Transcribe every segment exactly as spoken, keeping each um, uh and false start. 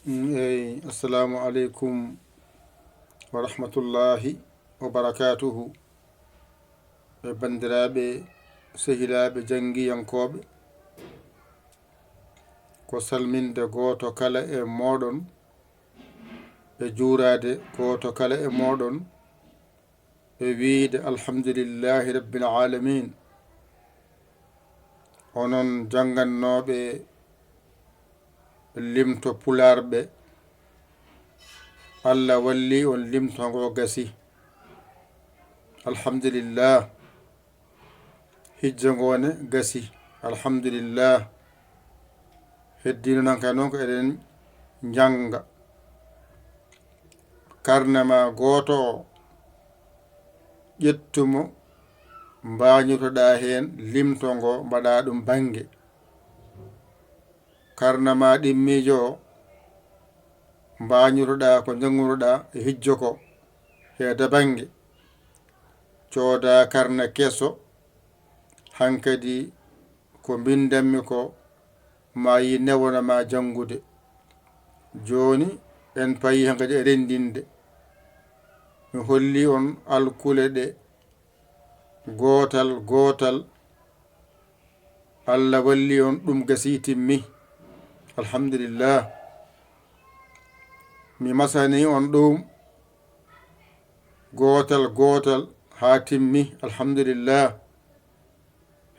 Mm, eyi, assalamu aleykum wa rahmatullahi wa barakatuhu. E banndiraaɓe, sehilaaɓe, janngiyankooɓe, ko salminde gooto kala e mooɗon, e juuraade gooto kala e mooɗon, e wiyde alhamdulillahi rabbil alamin. Onon janngannooɓe limto pulaar ɓe, Allah walli on, limto ngo gasi. Alhamdulillah. Hijjo ngo ne gasi. Alhamdulillah. Heddino nan ka noon ko eɗen njannga. Karne ma gooto o, ƴettu mo, mbaañotoɗaa heen limto ngo, mbaɗaa ɗum bannge. Karne ma ɗimmiijo o, mbaañotoɗaa ko njanngunoɗaa e hijjo ko, he dabaŋnge. Coodaa karne keso, hankadi ko mbinndanmi ko, ma yi newona ma janngude. Jooni en payi hankadi e renndinde. Mi holli on alkule ɗe, gootal gootal. Allah walli on, ɗum gasi timmi. Alhamdulillah. Mi masani on ɗum gootal gootal haa timmi. Alhamdulillah.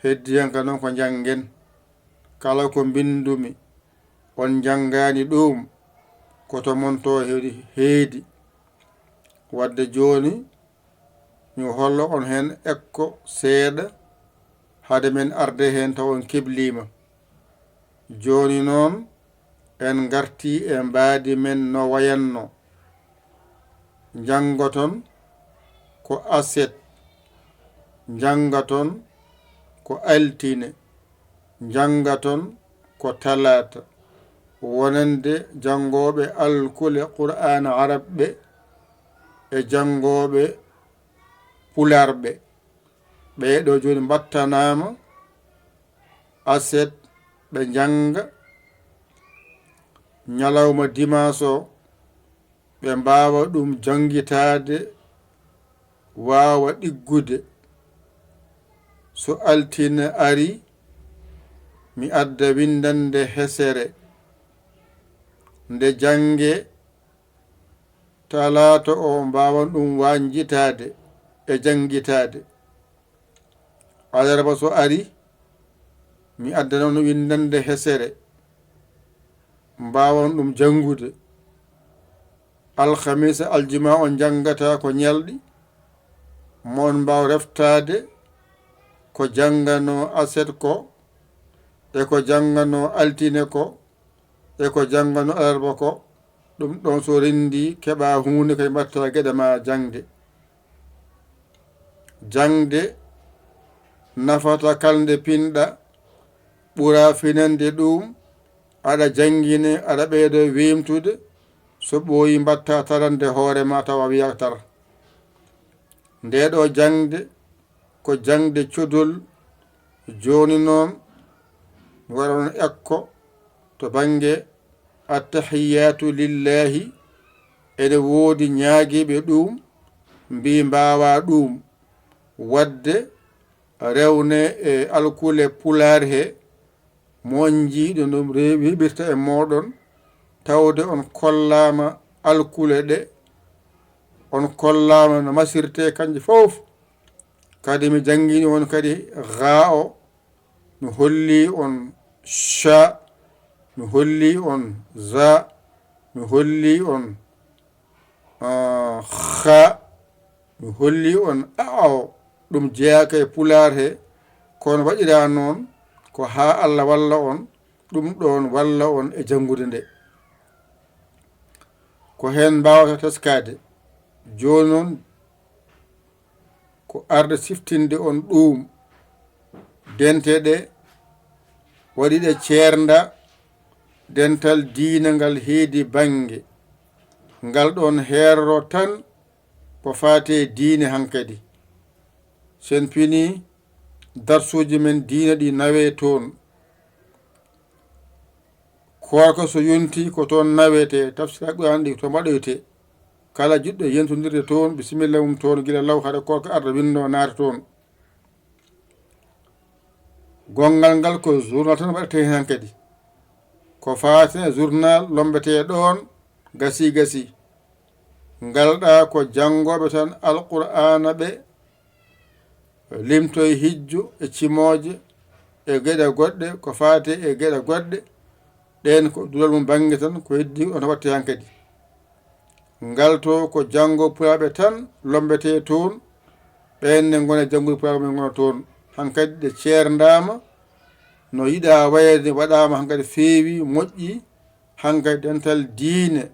Heddiyanka noon ko njanngen. Kala ko mbinndumi, on njanngaani ɗum, ko to mon to heedi, heedi. Wadde jooni, mi hollo on heen ekko seeɗa, hade men arde heen taw on kebliima. Jooni noon, en ngartii e mbaadi men no wayanno. Njanngoton ko aset, njanngaton ko altine, njanngaton ko talaata, wonande janngooɓe alkule Qur'aana Arab ɓe e janngooɓe Pulaar ɓe. Ɓee ɗoo jooni mbattanaama aset, ɓe njannga. Ñalawma dimaas o, ɓe mbaawa ɗum janngitaade, waawa ɗiggude. So altine ari, mi adda winndannde hesere, nde jannge talaata o, mbaawan ɗum wañjitaade e janngitaade. Alarba so ari, mi addan on winndannde hesere, mbaawan ɗum janngude. Alhamisa, aljuma on njanngata ko ñalɗi, mo on mbaaw reftaade ko jannganoo aset ko, e ko jannganoo altine ko, e ko jannganoo alarba ko. Ɗum ɗoon so renndii, keɓaa huunde kadi mbaɗtaa geɗe maa jaŋde. Jaŋde nafata kala nde pinɗa, ɓura finande ɗum, aɗa janngine, aɗa ɓeydo weemtude, so ɓooyi mbaɗtaa tarande hoore ma tawa wiyaa tar. Ndee ɗoo jaŋde ko jaŋde codol. Jooni noon, mi waɗa on ekko to bannge attahiyaatu lillahi. Ene woodi ñaagiiɓe ɗum, mbii mbaawaa ɗum waɗde, rewne e alkule Pulaar he, mo on njiiɗo ɗum re-, weɓirta e mooɗon, tawde on kollaama alkule ɗe, on kollaama no masirte kanje fof. Kadi mi janngini on kadi gaa o, mi holli on cha, mi holli on za, mi holli on, ah, kha, mi holli on a o. Ɗum jeyaaka e Pulaar he, kono waɗiraa noon ko haa Allah walla on, ɗum ɗoon walla on e janngude nde. Ko heen mbaawata teskaade. Jooni noon, ko arde siftinde on ɗuum. Dente ɗe waɗi ɗe ceernda dental diina ngal heedi bannge. Ngal ɗoon heerro tan ko faati e diine hankadi. Sen pini darsuuji men diina ɗi nawee toon. Koorka so yontii ko toon nawetee, tafsiraaji Qur'aana ɗi toon waɗoytee. Kala jiɗɗo yentondirde toon, bisimilla mum toon gila law hade koorka arda winndoo naata toon. Gonngal ngal ko journal tan waɗetee heen hankadi. Ko faati e journal lommbetee ɗoon gasii gasii. Ngal ɗaa ko janngooɓe tan Alqur'aana ɓe limtoy hijjo e cimooje e geɗe goɗɗe ko faati e geɗe goɗɗe. Ɗeen ko duɗal mum bannge tan ko heddi on waɗetee hankadi. Ngal to ko janngo pulaaɓe tan lommbetee toon. Ɓeen ne ngona janngude pulaaɓe men ngona toon. Hankadi ɗe ceerndaama no yiɗaa wayde waɗaama hankadi feewi moƴƴi. Hankadi dental diine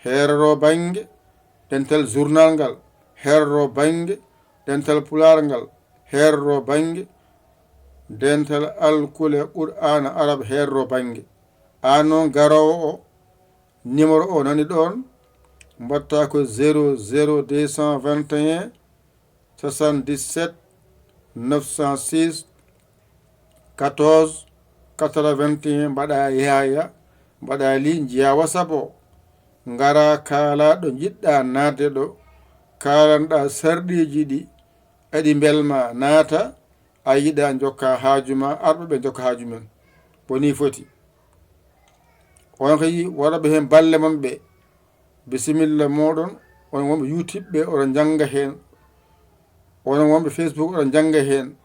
heeroroo bannge, dental journal ngal heeroroo bannge, dental pulaar ngal heeroroo bannge, dental alkule Qur'aana arab heeroroo bannge. Aan noon garoowo o, numéro o nani ɗoon, mbaɗtaa ko zéro zéro deux cent vingt et un soixante-dix-sept neuf cent six quatorze quatre-vingt-un, mbaɗa yaaya, mbaɗa li, njiya WhatsApp o, ngara kaala ɗo njiɗɗa naatde ɗo, kaalanɗa sarɗiiji ɗi, aɗi mbelma naata, a yiɗa jokka haaju ma, arɓe ɓe jokka haaju men. Ko ni foti. On kadi waɗaɓe heen balle mon ɓe, bisimilla mooɗon, on wonɓe YouTube ɓe, oɗon njannga heen. On wonɓe Facebook, oɗon njannga heen.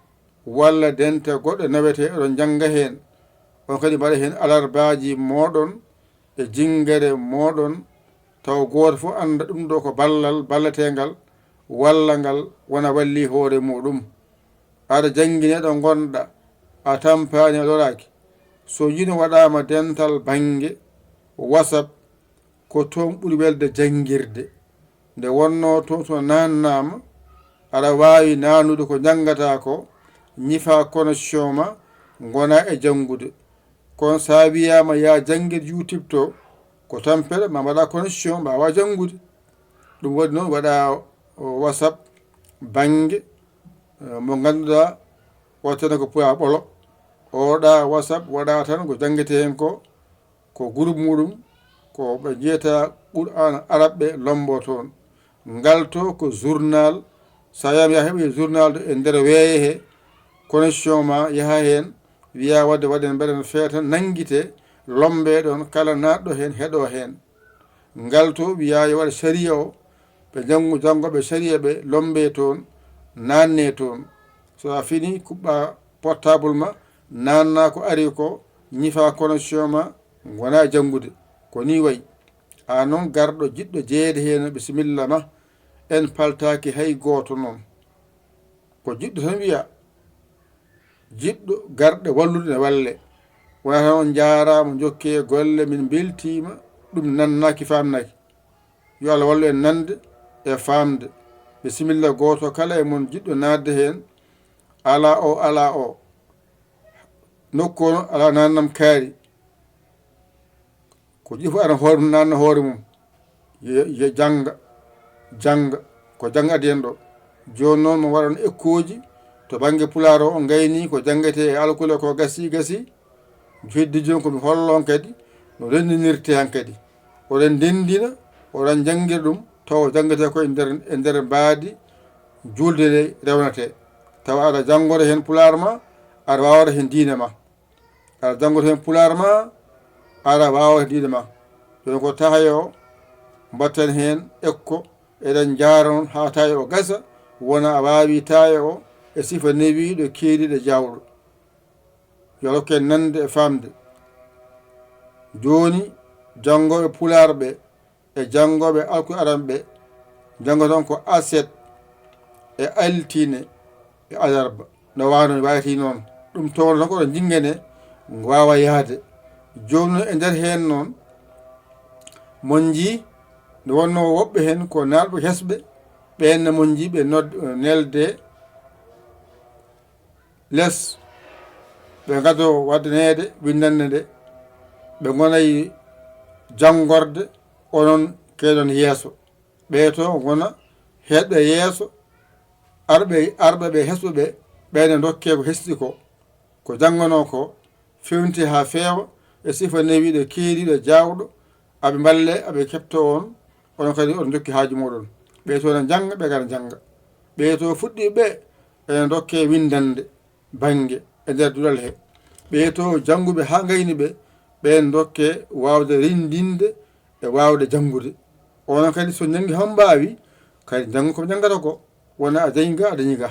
Walla dente goɗɗe nawetee, oɗon njannga heen. On kadi mbaɗa heen alarbaaji mooɗon e jinngere mooɗon, taw gooto fof annda ɗum ɗo ko ballal balleteengal, walla ngal wona walli hoore muɗum. Aɗa janngine ɗo ngonɗa, a tampaani, a loraaki. So njiɗo waɗaama dental bannge WhatsApp, ko toon ɓuri welde janngirde. Nde wonnoo toon so naannaama, aɗa waawi naannude ko njanngataa ko, ñifaa connexion ma, ngona e janngude. Kono so a wiyaama yaa janngir YouTube to, ko tampere ma mbaɗa connexion, mbaawaa janngude. Ɗum waɗi noon waɗa WhatsApp bannge, eh, mo ngannduɗaa wattana ko puya ɓolo. Oɗa WhatsApp waɗa tan ko janngete heen ko, ko groupe muɗum, ko ɓe njiyata Qur'aana arab ɓe lombo toon. Ngal to ko journal, so a wiyaama yaa heɓoy journal ɗo e nder weeye he, connexion ma yaha heen, wiya waɗde waɗen mbaɗen feere tan nanngite, lombe ɗoon, kala naatɗo heen heɗo heen. Ngal to wiya yo waɗe sariya o, ɓe janngu, janngooɓe sariya ɓe lombe toon, naanne toon. So a fini, kuɓɓa portable ma, naanna ko ari ko, ñifa connexion ma, ngona janngude. Ko ni wayi. A noon garɗo jiɗɗo jeyeede heen, bisimilla ma, en paltaaki hay gooto noon. Ko jiɗɗo tan wiya, jiɗɗo garɗe wallude ne walle. Wona tan on njaaraama, njokkee golle, min mbeltiima, ɗum nannaaki, faamnaaki. Yo Allah wallu en nande e faamde. Bisimilla gooto kala e mon jiɗɗo naatde heen, alaa o, alaa o. Nokku o noon alaa naannam kaari. Ko jiɗi fof ara hoore mum, naanna hoore mum. Yo, yo jannga, jannga. Ko jannga adii en ɗo. Jooni noon mo waɗan ekkooji to bannge pulaar o, o ngayni ko janngetee e alkule ko gasii, gasii. Heddi jooni ko mi hollo on kadi no renndinirtee hankadi. Oɗon ndenndina, oɗon njanngina ɗum, tawa janngetee ko e nder, e nder mbaadi juulde nde rewnetee. Tawa aɗa janngora heen pulaar ma, aɗa waawora heen diine ma. Aɗa janngora heen pulaar ma, aɗa waawora heen diine ma. Jooni ko taayo o, mbaɗten heen ekko, eɗen njaara noon haa taayo o gasa, wona a waawi taayo o e sifa newiiɗo keeriiɗo jaawɗo. Yo Allah hokku en nande e faamde. Jooni, janngooɓe pulaar ɓe e janngooɓe alkuraana ɓe, janngoton ko aset e altine e alarba. No waano, wayti noon. Ɗum towno tan ko ɗo jinngene waawa yahde. Jooni noon e nder heen noon, mon njii nde wonnoo woɓɓe heen ko naatɓe hesɓe, ɓeen ne mon njii ɓe nod-, nelde les, ɓe ngadoo waɗaneede winndannde nde, ɓe ngonay janngorde, onon keedon yeeso. Ɓee to ngona heedɓe yeeso, arɓe, arɓe ɓe hesɓe ɓe, ɓeen ne ndokkee ko hesɗi ko, ko jannganoo ko, fewnitee haa feewa, e sifa newiiɗo, keeriiɗo, jaawɗo, aɓe mballe, aɓe keɓto on, onon kadi oɗon njokki haaju mooɗon. Ɓee to na njannga, ɓe ngara njannga. Ɓee to fuɗɗii ɓe, ene ndokke winndande bannge e nder duɗal he. Ɓee to jannguɓe haa ngayni ɓe, ɓeen ndokke waawde renndinde e waawde janngude. Onon kadi so njanngi haa mbaawi, kadi njanngu ko njanngatoo ko, wona a dañi ga, a dañi ga.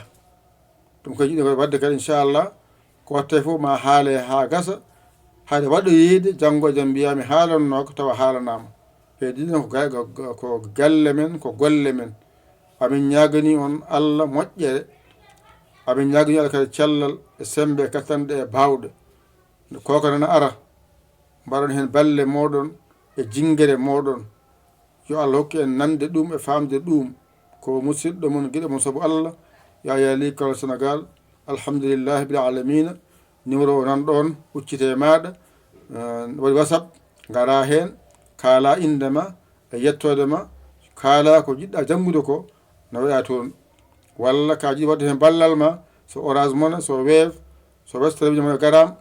Ɗum kadi jiɗɗo waɗde kadi, inchallah, ko watte fof ma haale haa gasa. Hayde waɗo yeeyde, janngo e jam mbiyaa mi haalannoo ko tawa haalanaama. E ɗiɗon ko ga-, ga-, ga-, ko galle men, ko golle men. Amin ñaagani on Allah moƴƴere. Amin ñaagani Allah kadi cellal e semmbe e kattanɗe e baawɗe. Nde kooka nana ara, mbaɗon heen balle mooɗon e jinngere mooɗon. Yo Allah hokku en nande ɗum e faamde ɗum. Ko musidɗo mon, giɗo mon sabu Allah, Yaya Ly Kala Sénégal. Alhamdulillahi bil alamina. Numéro o nan ɗoon, huccite e maaɗa. Eh, waɗi WhatsApp, ngara heen, kaala innde ma e yettoode ma, kaala ko jiɗɗa janngude ko, no waɗa toon. Walla ka jiɗi waɗde heen ballal ma, so Orange Money, so Wave, so Western Union, MoneyGram,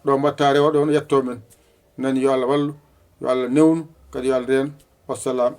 ɗo mbaɗta rewa ɗoon, yetto men. Nani yo Allah wallu, yo Allah newnu, kadi yo Allah reen. Wassalam.